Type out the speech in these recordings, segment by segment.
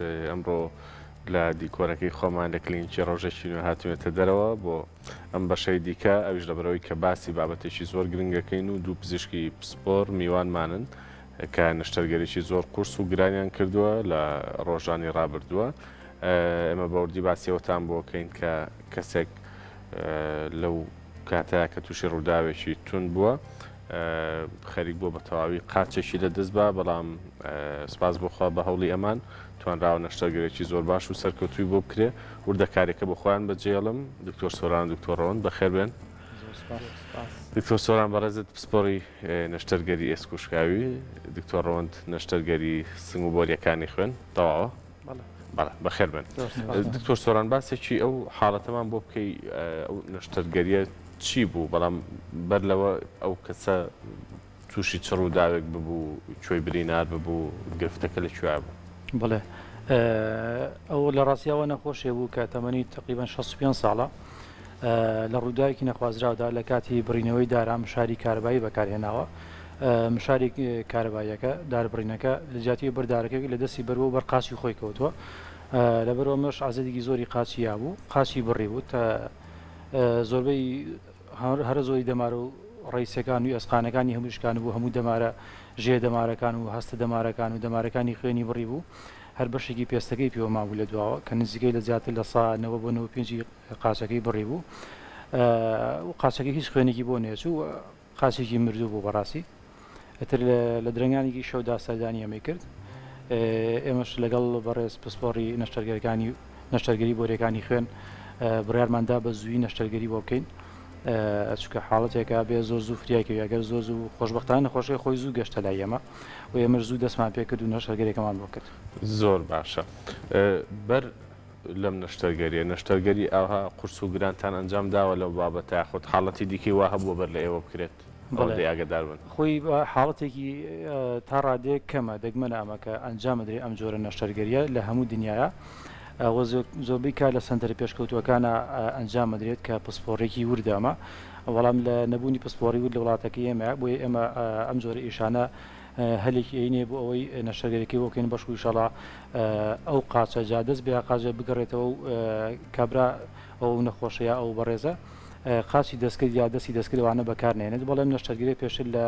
ئەمڕۆ لە دیکۆرەکەی خۆمان لە کلینیکی ڕۆژێکی نوێ هاتوینەتە دەرەوە بۆ ئەم بەشەی دیکە، ئەویش لەبەرئەوەی کە باسی بابەتێکی زۆر گرنگەکەین و دوو پزیشکی پسپۆر میوانمانن کە نەشتەرگەریی زۆر قورس و گرانیان کردووە لە ڕۆژانی ڕابردووە. ئێمە بەوردی باسی ئەوەتان بۆ کەین کە کەسێک لەو کاتەیا کە تووشی ڕووداوێکی توند بووە خەریک بووە بە تەواوی قاچێکی لە دەست با، بەڵام سپاس بۆ خوا بە هەوڵی ئەمان توانراوە نەشتەرگەرێکی زۆر باش و سەرکەوتووی بۆ بکرێ. وردەکاریەکە بۆ خۆیان بەجێڵم. دکتۆر سۆران و دکتۆر ڕەوەند بەخێر بێن. دکتۆر سۆران بەڕێزت پسپۆڕی نەشتەرگەری ئێسک و شکاوی، دکتۆر ڕەوەند نەشتەرگەری سنگ و بۆریەکانی خوێن. تەواوە؟ بەڵێ بەخێر بێن. دکتۆر سۆران باسێکی ئەو حاڵەتەمان بۆ بکەی ئەو نەشتەرگەریە چی بوو؟ بەڵام بەر لەوە ئەو کەسە تووشی چ ڕووداوێک ببوو، کوێی برینار ببوو، گرفتەکە لە کوێ بوو؟ بەڵێ ئەو لە ڕاستیاوە نەخۆشێ بوو کە تەمەنی تقریبان 65 ساڵە لە ڕووداوێکی نەخوازراودا لە کاتی بڕینەوەی دارا مشاری کارەبایی بەکارهێناوە مشاری کارەباییەکە داربڕینەکە لە جیاتی بەر دارەکە لە دەستی بەروە بەر قاچی خۆی کەوتووە لەبەرئەوە ئەمەش عەزێتێکی زۆری قاچی یابوو قاچی بڕی بوو تا زۆربەی هەرە زۆری دەمارە و ڕیسەکان و ئێسقانەکانی هەموو شکان بوو هەموو دەمارە ژێ دەمارەکان و هەستە دەمارەکان و دەمارەکانی خوێنی بڕی بوو هەر بەشێکی پێستەکەی پێوە مابوو لە دواوە کە نزیکەی لە زیاتر لە سا 90 بۆ 95 قاچەکەی بڕی بوو و قاچەکەی هیچ خوێنێکی بۆ نێچوو قاچێکی مردوو بوو بەڕاستی ئیتر لە درەنگانێکی شەودا سەردانی ئێمەی کرد ئێمەش لەگەڵ بەڕێز پسپۆڕی نەشتەرگەرەکانی نەشتەرگەری بۆریەکانی خوێن بڕیارماندا بە زووی نەشتەرگەری بۆ بکەین چونکە حاڵەتێکە بێ زۆر زوو فریاکەوی ئەگەر زۆر زوو خۆشببختانە نەخۆشەکە خۆی زوو گەشتە لای ئێمە و ئێمەش زوو دەستمان پێکرد و نەشتەرگەریەکەمان بۆ کرد. زۆر باشە بەر لەم نەشتەرگەریە نەشتەرگەری ئاوها قورس و گرانتان ئەنجام داوە لەو بابەتە یاخود حاڵەتی دیکەی وا هەبووە بەر لە ئێوە بکرێت بەڵێ ئەوەندەی ئاگەدار بن؟ خۆی حاڵەتێکی تا ڕادەیەک کەمە دەگمەنە ئەمە کە ئەنجام بدرێت ئەم جۆرە نەشتەرگەریە لە هەموو دنیایا وە زۆربەی کار لە سەنتەرە پێشکەوتووەکانا ئەنجام ئەدرێت کە پسپۆڕێکی وردە ئەمە بەڵام لە نەبوونی پسپۆڕی ورد لە وڵاتەکەی ئێمە بۆیە ئێمە ئەم جۆرە ئیشانە هەلێکی ئەینێ بۆ ئەوەی نەشتەرگەریەکەی بۆ بکەین بەشکو ئیشەڵا ئەو قاچە جا دەست بێ قاچە بگەڕێتەوە و کابرا ئەو نەخۆشە یا ئەو بەڕێزە قاچی دەستکرد یا دەستی دەستکرد ئەوانە بەکار نێنێت بەڵێم نەشتەرگەری پێشتر لە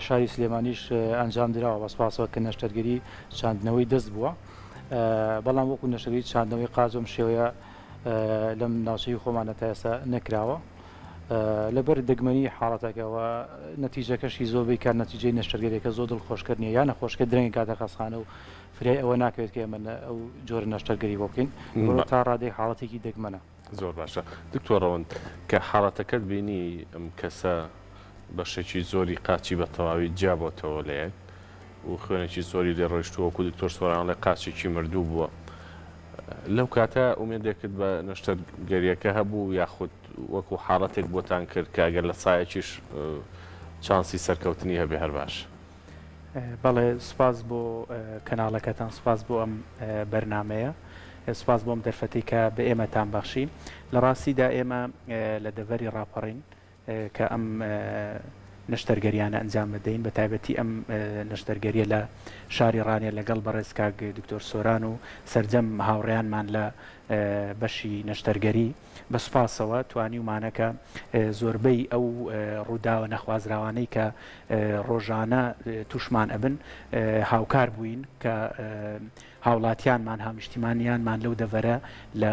شاری سلێمانیش ئەنجام دراوە بە سپاسەوە کە نەشتەرگەری چاندنەوەی دەست بووە بەڵام وەکو نەشتەرگەری چاندنەوەی قاچ بەم شێوەیە لەم ناوچەی خۆمانە تا ئێستا نەکراوە. لەبەر دەگمەنی حاڵەتەکە و نەتیجەکەشی زۆربەی کات نەتیجەی نەشتەرگەریەکە زۆر دڵخۆشکەر نییە یا نەخۆشەکە درەنگ گاتە خەستخانە و فریای ئەوە ناکەوێت کە ئێمە ئەو جۆرە نەشتەرگەری بۆ بکەین تا ڕادەیەک حاڵەتێکی دەگمەنە. زۆر باشە دکتۆر ڕەوەند کە حاڵەتەکەت بینی ئەم کەسە بەشێکی زۆری قاچی بە تەواوی جیابۆتەوە لە یەک و خوێنێکی زۆری لێ ڕۆیشتووە وەکو دکتۆر سۆران ئەڵێ قاچێکی مردوو بووە لەو کاتە ئومێدێکت بە نەشتەرگەریەکە هەبوو یاخود وەکو حاڵەتێک بۆتان کرد کە ئەگەر لە سایەکیش چانسی سەرکەوتنی هەبێ هەر باش. بەڵێ سوپاس بۆ کەناڵەکەتان سوپاس بۆ ئەم بەرنامەیە سوپاس بۆ ئەم دەرفەتەی کە بە ئێمەتان بەخشی لە ڕاستیدا ئێمە لە دەڤەری ڕاپەڕین کە ئەم نەشتەرگەریانە ئەنجام دەدەین بە تایبەتی ئەم نەشتەرگەریە لە شاری ڕانیە لەگەڵ بەڕێز کاک دکتۆر سۆران و سەرجەم هاوڕێیانمان لە بەشی نەشتەرگەری بە سوپاسەوە توانیومانە کە زۆربەی ئەو ڕووداوە نەخوازراوانەی کە ڕۆژانە تووشمان ئەبن هاوکار بووین کە هاوڵاتیانمان هاونیشتیمانیانمان لەو دەڤەرە لە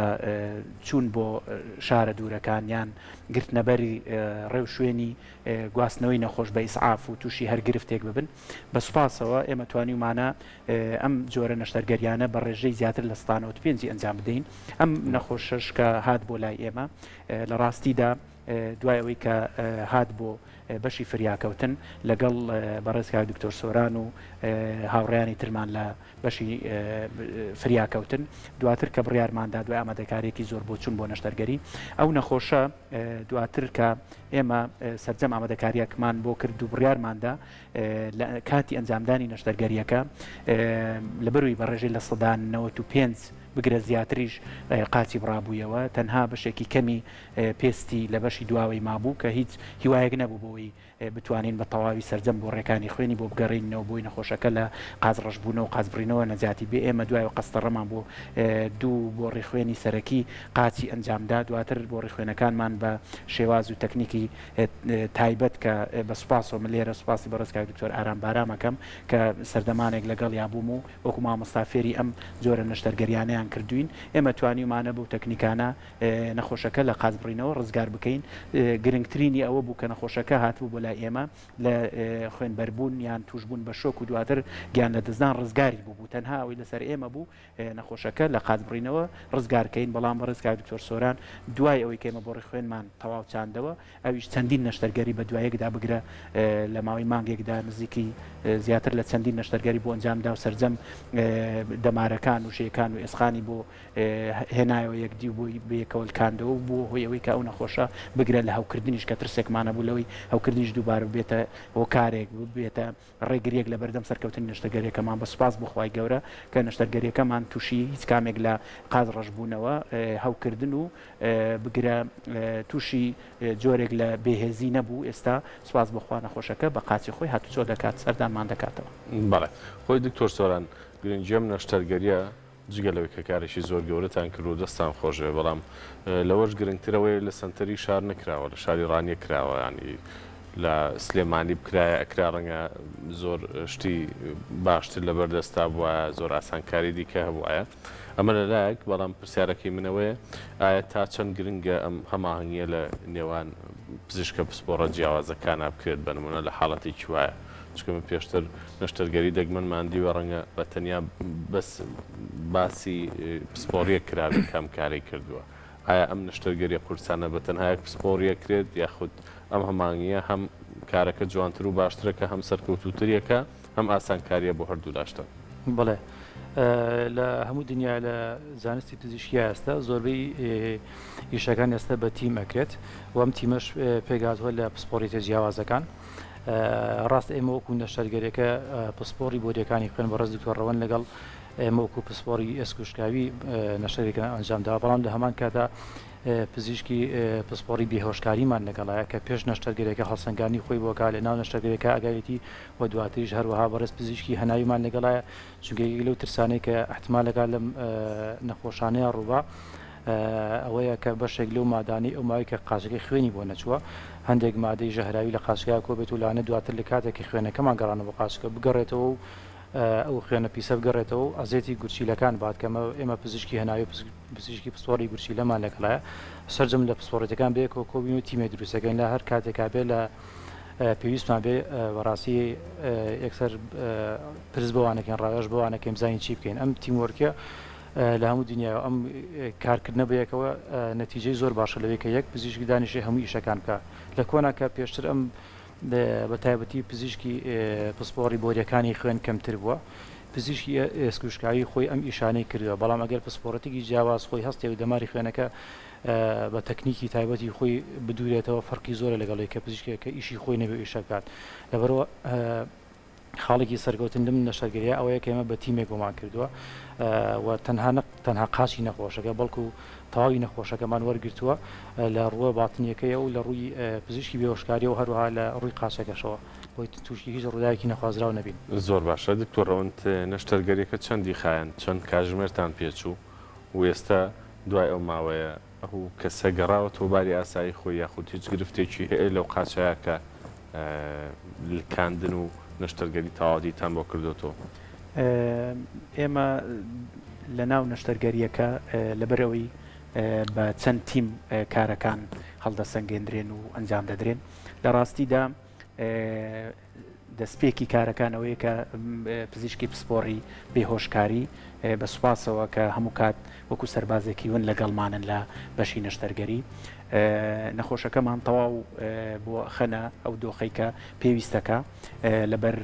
چوون بۆ شارە دوورەکان یان گرتنەبەری ڕێوشوێنی گواستنەوەی نەخۆش بە ئیسعاف و تووشی هەر گرفتێک ببن بە سوپاسەوە ئێمە توانیومانە ئەم جۆرە نەشتەرگەریانە بە ڕێژەی زیاتر لە 95 ئەنجام بدەین ئەم نەخۆشەش کە هات بۆ لای ئێمە لە ڕاستیدا دوای ئەوەی کە هات بۆ بەشی فریاکەوتن لەگەڵ بەڕێز کاک دکتۆر سۆران و هاوڕێیانی ترمان لە بەشی فریاکەوتن دواتر کە بڕیارماندا دوای ئامادەکاریەکی زۆر بۆ چون بۆ نەشتەرگەری ئەو نەخۆشە دواتر کە ئێمە سەرجەم ئامادەکاریەکمان بۆ کرد و بڕیارماندا لە کاتی ئەنجامدانی نەشتەرگەریەکە لەبەروی بە ڕێژەی 95%. بگرە زیاتریش قاچی بڕابوویەوە، تەنها بەشێکی کەمی پێستی لە بەشی دواوەی مابوو کە هیچ هیوایەک نەبوو بۆی بتوانین بە تەواوی سەرجەم بۆڕیەکانی خوێنی بۆ بگەڕێنینەوە بۆی نەخۆشەکە لە قاچ ڕەشبوونەوە و قاچ بڕینەوە نەجاتی بێ ئێمە دوایەوە قەستەڕەمان بۆ دوو بۆڕی خوێنی سەرەکی قاچی ئەنجامدا دواتر بۆڕی خوێنەکانمان بە شێواز و تەکنیکی تایبەت کە بە سوپاسەوە من لێرە سوپاسی بەڕێز کاک دکتۆر ئارام بارام ئەکەم کە سەردەمانێک لەگەڵیا بووم و وەکو مامۆستا فێری ئەم جۆرە نەشتەرگەریانەیان کردووین ئێمە توانیومانە بەو تەکنیکانە نەخۆشەکە لە قاچبڕینەوە ڕزگار بکەین، گرنگترینی ئەوە بوو کە نەخۆشەکە هاتبوو بۆ لای ئێمە لە خوێنبەربوون یان تووشبوون بە شۆک و دواتر گیانلەدەستدان ڕزگاری بووبوو، تەنها ئەوەی لەسەر ئێمە بوو نەخۆشەکە لە قاچبڕینەوە ڕزگار کەین، بەڵام بەڕێز کاک دکتۆر سۆران دوای ئەوەی کە ئێمە بۆڕی خوێنمان تەواو چاندەوە ئەویش چەندین نەشتەرگەری بەدوایەکدا بگرە لە ماوەی مانگێکدا نزیکی زیاتر لە چەندین نەشتەرگەری بۆ ئەنجامدا و سەرجەم دەمارەکان و ژێکان و ئێسقانی بۆ هێنایەوە یەکدی و بۆی بەیەکەوە لکاندەوە و بووە هۆی ئەوەی کە ئەو نەخۆشە بگرە لە هەوکردنیش کە ترسێکمان هەبوو لەوەی هەوکردنیش دووبارە ببێتە هۆکارێک ببێتە ڕێگرییەک لە بەردەم سەرکەوتنی نەشتەرگەرییەکەمان بە سوپاس بۆ خوای گەورە کە نەشتەرگەرییەکەمان تووشی هیچ کامێک لە قاچ ڕەشبوونەوە هەوکردن و بگرە تووشی جۆرێک لە بێهێزی نەبوو ئێستا سوپاس بۆ خوا نەخۆشەکە بە قاچی خۆی هاتوچۆ دەکات سەردانمان دەکاتەوە. بەڵێ خۆی دکتۆر سۆران گرنگی ئەم نەشتەرگەرییە جگە لەوەی کە کارێکی زۆر گەورەتان کردووە دەستتان خۆش بێ بەڵام لەوەش گرنگتر ئەوەیە لە سەنتەری شار نەکراوە لە شاری ڕانیە کراوە یانی لە سلێمانی بکرایە ئەکرا ڕەنگە زۆر شتی باشتر لەبەر دەستا بوایە زۆر ئاسانکاری دیکە هەبوایە ئەمە لەلایەک بەڵام پرسیارەکەی من ئەوەیە ئایا تا چەند گرنگە ئەم هەماهەنگیە لە نێوان پزیشکە پسپۆڕە جیاوازەکانا بکرێت بە نمونە لە حاڵەتێکی وایە چونکە من پێشتر نەشتەرگەری دەگمەنمان دیوە ڕەنگە بە تەنیا بەس باسی پسپۆڕیەک کرابێت کە ئەم کارەی کردووە ئایا ئەم نەشتەرگەریە قورسانە بە تەنها یەک پسپۆڕیە کرێت یاخود ئەم هەمانگیە هەم کارەکە جوانتر و باشترەکە هەم سەرکەوتووتریەکە هەم ئاسانکاریە بۆ هەردوو لاشتان؟ بەڵێ لە هەموو دنیا لە زانستی پزیشکیا ئێستا زۆربەی ئیشەکان ئێستا بە تیم ئەکرێت و ئەم تیمەش پێکهاتووە لە پسپۆڕیتە جیاوازەکان. ڕاستە ئێمە وەکو نەشتەرگەرێکە پسپۆڕی بۆریەکانی خوێن بەڕێز دکتۆر ڕەوەند لەگەڵ ئێمە وەکو پسپۆڕی ئێسک و شکاوی نەشتەرگەریەکان ئەنجام داوە بەڵام لە هەمان کاتا پزیشکی پسپۆڕی بێهۆشکاریمان لەگەڵایە کە پێش نەشتەرگەرێکە هەڵسەنگاندنی خۆی بۆکا لە ناو نەشتەرگەرێکە ئەگەرێتی و دواتریش هەروەها بەڕێز پزیشکی هەناویمان لەگەڵایە چونکە یەکێک لەو ترسانەی کە ئیحتمالەکە لەم نەخۆشانەیە ڕووبا ئەوەیە کە بەشێک لەو مادانەی ئەو ماوەی کە قاچەکەی خوێنی بۆ نەچووە هەندێک مادەی ژەهراوی لە قاچەکە کۆبێت و لەوانەیە دواتر لە کاتێک کە خوێنەکەمان گەڕانەوە بۆ قاچەکە بگەڕێتەوە و ئەو خوێنە پیسە بگەڕێتەوە و ئەزێتی گورچیلەکان بات کە ئێمە پزیشکی هەناوی و پزیشکی پسپۆڕی گورچیلەمان لەگەڵایە سەرجەم لە پسپۆڕێتەکان بەیەکەوە کۆبین و تیمێک دروستەکەین لە هەر کاتێکا بێ لە پێویستمان بێ بەڕاستی یەکسەر پرس بەوانەکەین ڕاوێژ بەوانەکەین بزانین چی بکەین ئەم teamwork ە لە هەموو دنیاوە ئەم کارکردنە بەیەکەوە نەتیجەی زۆر باشە لەوەی کە یەک پزیشک دانیشێ هەموو ئیشەکان بکا لە کۆنا کە پێشتر ئەم بە تایبەتی پزیشکی پسپۆڕی بۆریەکانی خوێن کەمتر بووە پزیشکی ئێسکوشکاوی خۆی ئەم ئیشانەی کردووە بەڵام ئەگەر پسپۆڕەتێکی جیاواز خۆی هەستێ و دەماری خوێنەکە بە تەکنیکی تایبەتی خۆی بدورێتەوە فەرقی زۆرە لەگەڵی کە پزیشکێک کە ئیشی خۆی نەبێ ئیشە بکات لەبەرەوە خاڵێکی سەرکەوتن لەم نەشتەرگەریە ئەوەیە کە ئێمە بە تیمێک بۆمان کردووە و تەنها نە تەنها قاچی نەخۆشەکە بەڵکو تەواوی نەخۆشەکەمان وەرگرتووە لە ڕووە باتنیەکەیە و لە ڕووی پزیشکی بێهۆشکاریەوە هەروەها لە ڕووی قاچەکەشەوە بۆی تووشی هیچ ڕووداوێکی نەخوازراو نەبین. زۆر باشە دکتۆر ڕەوەند نەشتەرگەریەکە چەندی خایاند چەند کاژمێرتان پێچوو و ئێستا دوای ئەو ماوەیە ئه و کەسە گەڕاوەتەوە باری ئاسایی خۆی یاخود هیچ گرفتێکی هەیە لەو قاچەیا کە لکاندن و نەشتەرگەری تەواوەتیتان بۆ کردۆتەوە؟ ئێمە لە ناو نەشتەرگەرییەکە لەبەر ئەوەی بە چەند تیم کارەکان هەڵدەسەنگێندرێن و ئەنجام دەدرێن لە ڕاستیدا دەستپێکی کارەکان ئەوەیە کە پزیشکی پسپۆڕی بێهۆشکاری بە سوپاسەوە کە هەموو کات وەکو سەربازێکی ون لەگەڵمانن لە بەشی نەشتەرگەری نەخۆشەکەمان تەواو بۆ خەنە ئەو دۆخەی کە پێویستەکە لەبەر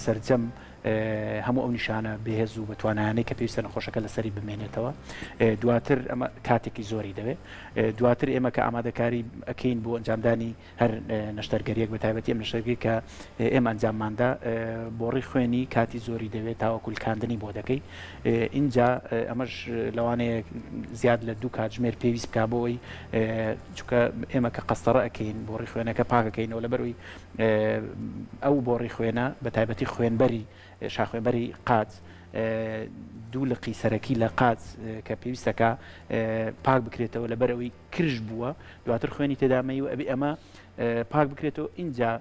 سەرجەم. هەموو ئەو نیشانە بەهێز و بەتوانایانەی کە پێویستە نەخۆشەکە لەسەری بمێنێتەوە دواتر ئەمە کاتێکی زۆری دەوێت دواتر ئێمە کە ئامادەکاری ئەکەین بۆ ئەنجامدانی هەر نەشتەرگەریەک بە تایبەتی ئەم نەشتەرگەری کە ئێمە ئەنجامماندا بۆڕی خوێنی کاتی زۆری دەوێت تاوەکو لکاندنی بۆ دەکەی ئینجا ئەمەش لەوانەیە زیاد لە دوو کاتژمێر پێویست بکا بۆ ئەوەی چونکە ئێمە کە قەستەڕە ئەکەین بۆڕی خوێنەکە پاکەکەینەوە لەبەرەوەی ئەو بۆڕی خوێنە بە تایبەتی خوێنبەری شاخوێنبەری قاچ دوو لقی سەرەکی لە قاچ کە پێویستەکە پاک بکرێتەوە لەبەرەوەی کرژ بووە دواتر خوێنی تێدا مەیوە ئەبێ ئەمە پاک بکرێتەوە ئینجا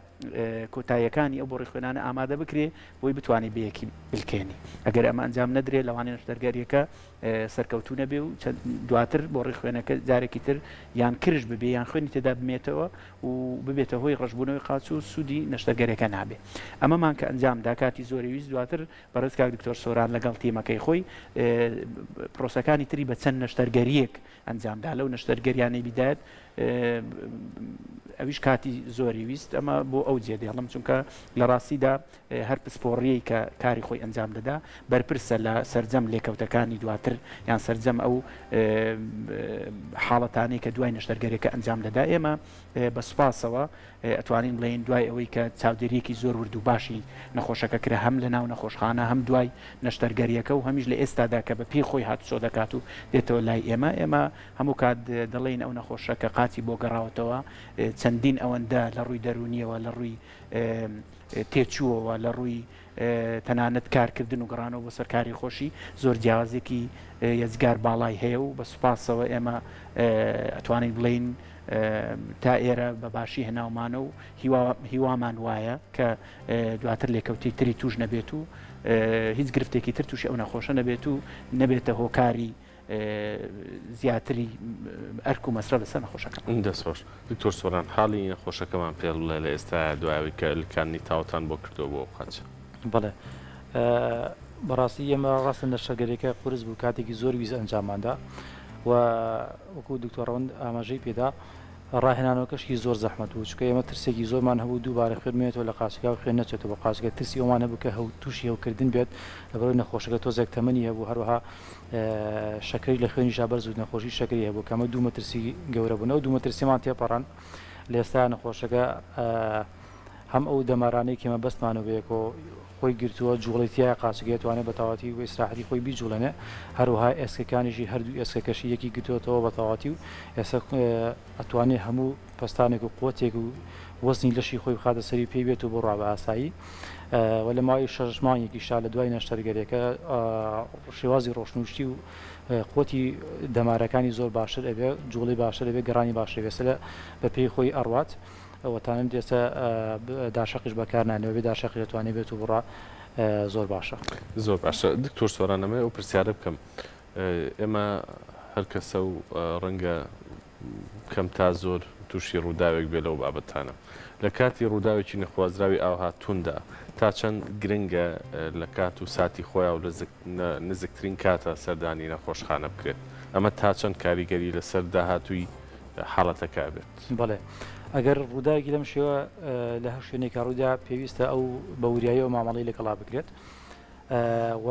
کۆتاییەکانی ئەو بۆڕی خوێنانە ئامادە بکرێ بۆی بتوانێت بەیەکی بلکێنی ئەگەر ئەمە ئەنجام نەدرێ لەوانەیە نەشتەرگەریەکە سەرکەوتوو نەبێ و دواتر بۆڕی خوێنەکە جارێکی تر یان کرژ ببێ یان خوێنی تێدا بمێتەوە و ببێتە هۆی ڕەشبوونەوەی قاچ و سوودی نەشتەرگەریەکە نابێ ئەمەمان کە ئەنجام دا کاتی زۆری ویست دواتر بەڕێز کاک دکتۆر سۆران لەگەڵ تیمەکەی خۆی پرۆسەکانی تری بە چەند نەشتەرگەریەک ئەنجامدا لەو نەشتەرگەریانەی بیدایەت ئەویش کاتی زۆری ویست ئەمە بۆ ئەو جێ دێڵم چونکە لە ڕاستیدا هەر پسپۆڕیەی کە کاری خۆی ئەنجام دەدا بەرپرسە لە سەرجەم لێکەوتەکانی دواتر یان سەرجەم ئەو حاڵەتانەی کە دوای نەشتەرگەریەکە ئەنجام دەدا ئێمە بە سوپاسەوە ئەتوانین بڵێین دوای ئەوەی کە چاودێرییەکی زۆر ورد و باشی نەخۆشەکە کرا هەم لە ناو نەخۆشخانە هەم دوای نەشتەرگەرییەکە و هەمیش لە ئێستادا کە بە پێی خۆی هاتوچۆ دەکات و دێتەوە لای ئێمە، ئێمە هەموو کات دەڵێین ئەو نەخۆشە کە قاچی بۆ گەڕاوەتەوە چەندین ئەوەندە لە ڕووی دەروونییەوە لە ڕووی تێچووەوە لە ڕووی تەنانەت کارکردن و گەڕانەوە بۆ سەر کاری خۆشی زۆر جیاوازیەکی یەجگار باڵای هەیە و بە سوپاسەوە ئێمە ئەتوانین بڵێین تا ئێرە بە باشی هێناومانە و هیوامان وایە کە دواتر لێکەوتەی تری توش نەبێت و هیچ گرفتێکی تر تووشی ئەو نەخۆشە نەبێت و نەبێتە هۆکاری زیاتری ئەرک و مەسرەف لەسەر نەخۆشەکە. دەست خۆش دکتۆر سۆران حاڵی نەخۆشەکەمان پێ بڵێ لە ئێستایا دوای ئەوەی کە لکاندنی تاوتان بۆ کردووە بۆ ئەو قاچە. بەڵێ بەڕاستی ئێمە ڕاستە نەشتەرگەریەکە قورس بوو کاتێکی زۆر ویست ئەنجامماندا و وەکو دکتۆر ڕەوەند ئاماژەی پێدا ڕاهێنانەوەکەشی زۆر زەحمەت بوو چونکە ئێمە ترسێکی زۆرمان هەبوو دووبارە خوێن بمێنێتەوە لە قاچەکە و خوێن نەچێتەوە بۆ قاچەکە ترسی ئەومان هەبوو کە هەو تووشی هەوکردن بێت لەبەرئەوەی نەخۆشەکە تۆزێک تەمەنی هەبوو هەروەها شەکرەی لە خوێنیشا بەرز و نەخۆشی شەکری هەبوو کە ئەمە دوو مەترسی گەورە بوون ئەو دوو مەترسیمان تێپەڕاند لە ئێستا نەخۆشەکە هەم ئەو دەمارانەی کە مەبەستمانە بەیەکەوە خۆی گرتووە جوڵەی تیایە قاچەکەی ئەتوانێت بە تەواوەتی و ئیسراحەتی خۆی بیجوڵێنێ هەروەها ئێسکەکانیشی هەردوو ئێسکەکەشی یەکی گرتووەتەوە بە تەواوەتی و ئێستا ئەتوانێ هەموو پەستانێک و قوتێک و وەزنی لەشی خۆی بخاتە سەری پێی بێت و بڕوا بە ئاسایی و لە ماوەی شەش مانگێکیشا لە دوای نەشتەرگەریەکە شێوازی ڕۆشنوشتی و قوتی دەمارەکانی زۆر باشتر ئەبێ جوڵەی باشتر ئەبێ گەڕانی باشتر ئەبێ سەلە بە پێی خۆی ئەڕوات و تانەت ئێستا دارشەقیش بەکار نانێ بەبێ دارشەقیش دەتوانێ بێت و بڕا زۆر باشە. زۆر باشە دکتۆر سۆران ئەمەوێ ئەو پرسیارە بکەم ئێمە هەر کەسە و ڕەنگە کەم تا زۆر تووشی ڕووداوێک بێ لەو بابەتانە لە کاتی ڕووداوێکی نەخوازراوی ئاوها توندا تا چەند گرنگە لە کات و ساتی خۆیا و لە نزکترین کاتە سەردانی نەخۆشخانە بکرێت ئەمە تا چەند کاریگەری لەسەر داهاتووی حاڵەتەکە ئەبێت؟ بەڵێ ئەگەر ڕووداوێکی لەم شێوە لە هەر شوێنێکا ڕوویدا پێویستە ئەو بە وریاییەوە مامەڵەی لەگەڵا بکرێت و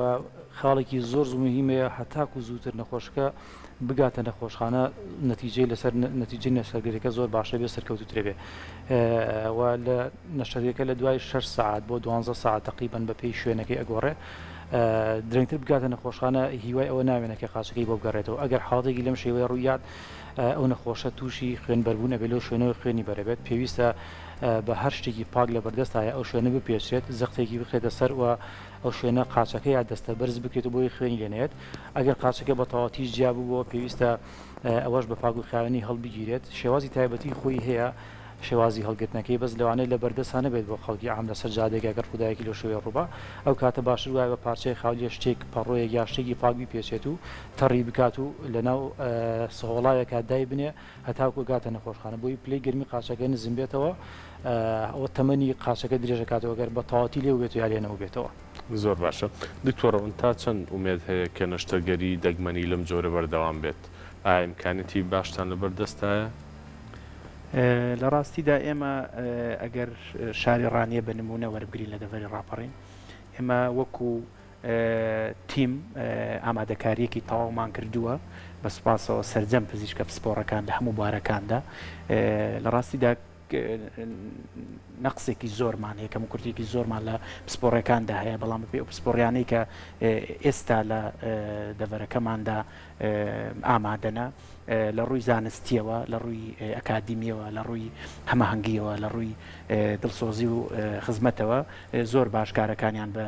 خاڵێکی زۆر زۆر مهمەیە هەتاکو زووتر نەخۆشەکە بگاتە نەخۆشخانە نەتیجەی لەسەر نەتیجەی نەشتەرگەریەکە زۆر باشە بێ سەرکەوتوترە بێ و لە نەشتەرگەکە لە دوای 6 سەعات بۆ 12 سەعات تقریبا بە پێی شوێنەکەی ئەگۆڕێ درەنگتر بگاتە نەخۆشخانە هیوای ئەوە ناوێنە کە قاچەکەی بۆ بگەڕێتەوە ئەگەر حاڵەتێکی لەم شێوەیە ڕوویات ئەو نەخۆشە تووشی خوێنبەربوون ئەبێت لەو شوێنەوە خوێنی بەرەبێت پێویستە بە هەر شتێکی پاک لە بەردەستایە ئەو شوێنە بپێچرێت زەختێکی بخرێتە سەر و ئەو شوێنە قاچەکە یا دەستە بەرز بکرێت و بۆی خوێنی لێ نەیەت ئەگەر قاچەکە بە تەواوەتیش جیا بووەوە پێویستە ئەوەش بە پاک و خاوێنی هەڵبگیرێت شێوازی تایبەتی خۆی هەیە شێوازی هەڵگرتنەکەی بەس لەوانەیە لە بەردەستا نەبێت بۆ خەڵکی عام لەسەر جادەیەک ئەگەر ڕووداوێکی لەو شێوەیە ڕووبا ئەو کاتە باشتر وایە بە پارچەی خاولیە شتێک پەڕۆیەک یا شتێکی پاک بیپێچێت و تەڕی بکات و لەناو سەهۆڵاوێکا دایبنێ هەتاکو ئەگاتە نەخۆشخانە بۆی پلەی گەرمی قاچەکە نزم بێتەوە ئەوە تەمەنی قاچەکە درێژ ئەکاتەوە گەر بە تەواوەتی لێو بێتەوە یا لێ نەبووبێتەوە. زۆر باشە دکتۆر ڕەوەند تا چەند ئومێد هەیە کە نەشتەرگەری دەگمەنی لەم جۆرە بەردەوام بێت؟ ئایا ئیمکانیەتی باشتان لەبەر دەستایە؟ لە ڕاستیدا ئێمە ئەگەر شاری ڕانیە بە نموونە وەربگرین لە دەڤەری ڕاپەڕین. ئێمە وەکو تیم ئامادەکارییەکی تەواومان کردووە، بە سوپاسەوە سەرجەم پزیشکە پسپۆڕەکان لە هەموو بوارەکاندا. لە ڕاستیدا نەقسێکی زۆرمان هەیە، کەموکورتییەکی زۆرمان لە پسپۆڕیەکاندا هەیە، بەڵام بەپێی ئەو پسپۆڕیانەی کە ئێستا لە دەڤەرەکەماندا ئامادەنە، لە ڕووی زانستییەوە، لە ڕووی ئەکادیمییەوە، لە ڕووی هەماهەنگییەوە، لە ڕووی دڵسۆزی و خزمەتەوە زۆر باش کارەکانیان بە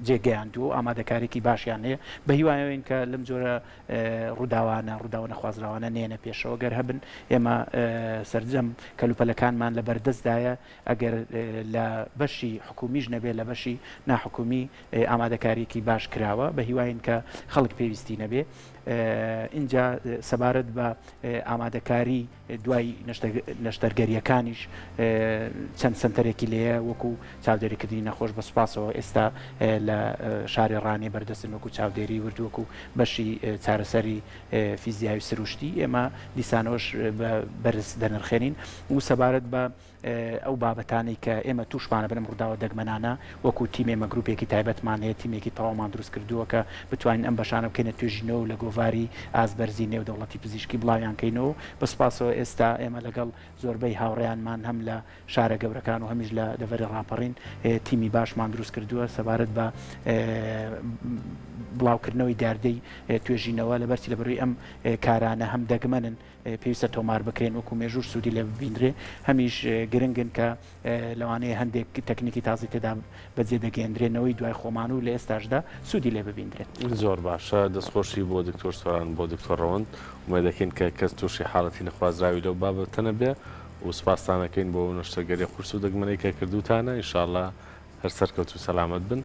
جێ گەیاندووە و ئامادەکاریی باشیان هەیە. بە هیوایەوەین کە لەم جۆرە ڕووداوانە، ڕووداوە نەخوازراوانە نەیەنە پێشەوە. گەر هەبن ئێمە سەرجەم کەلوپەلەکانمان لە بەردەستدایە، ئەگەر لە بەشی حکوومیش نەبێ لە بەشی ناحکوومی ئامادەکارییەکی باش کراوە، بە هیواین کە خەڵک پێویستی نەبێ. ئینجا سەبارەت بە ئامادەکاری دوای نەشتەرگەرییەکانیش چەند سەنتەرێکی لێیە وەکو چاودێریکردنی نەخۆش بە سوپاسەوە ئێستا لە شاری ڕانیە بەردەستن وەکو چاودێری ورد وەکو بەشی چارەسەری فیزیاوی سروشتی ئێمە دیسانەوەش بە بەرز دەنرخێنین و سەبارەت بە ئەو بابەتانەی کە ئێمە تووشمان ئەبن ئەم ڕووداوە دەگمەنانە، وەکو تیم ئێمە گروپێکی تایبەتمان هەیە، تیمێکی تەواومان دروست کردووە کە بتوانین ئەم بەشانە بکەینە توێژینەوە و لە گۆڤاری ئاست بەرزی نێودەوڵەتی پزیشکی بڵاویان کەینەوە و بە سوپاسەوە ئێستا ئێمە لەگەڵ زۆربەی هاوڕێیانمان هەم لە شارە گەورەکان و هەمیش لە دەڤەری ڕاپەڕین تیمی باشمان دروست کردووە سەبارەت بە بڵاوکردنەوەی دیاردەی توێژینەوە لەبەرچی لەبەرەوەی ئەم کارانە هەم دەگمەنن پێویستە تۆمار بکرێن وەکو مێژووش سوودی لێ ببینرێ، هەمیش گرنگن کە لەوانەیە هەندێک تەکنیکی تازەی تێدا بەجێ دەگەیەندرێ نەوەی دوای خۆمان و لە ئێستاشدا سوودی لێ ببیندرێت. زۆر باشە دەستخۆشی بۆ دکتۆر سۆران بۆ دکتۆر ڕەوەند ئومێدەکەین کە کەس توشی حاڵەتی نەخوازراوی لەو بابەتە نەبێ و سوپاستان ئەکەین بۆ ئەو نەشتەرگەریە قورس و دەگمەنەی کە کردوتانە ان شاءاللە هەر سەرکەوتوو سەلامەت بن.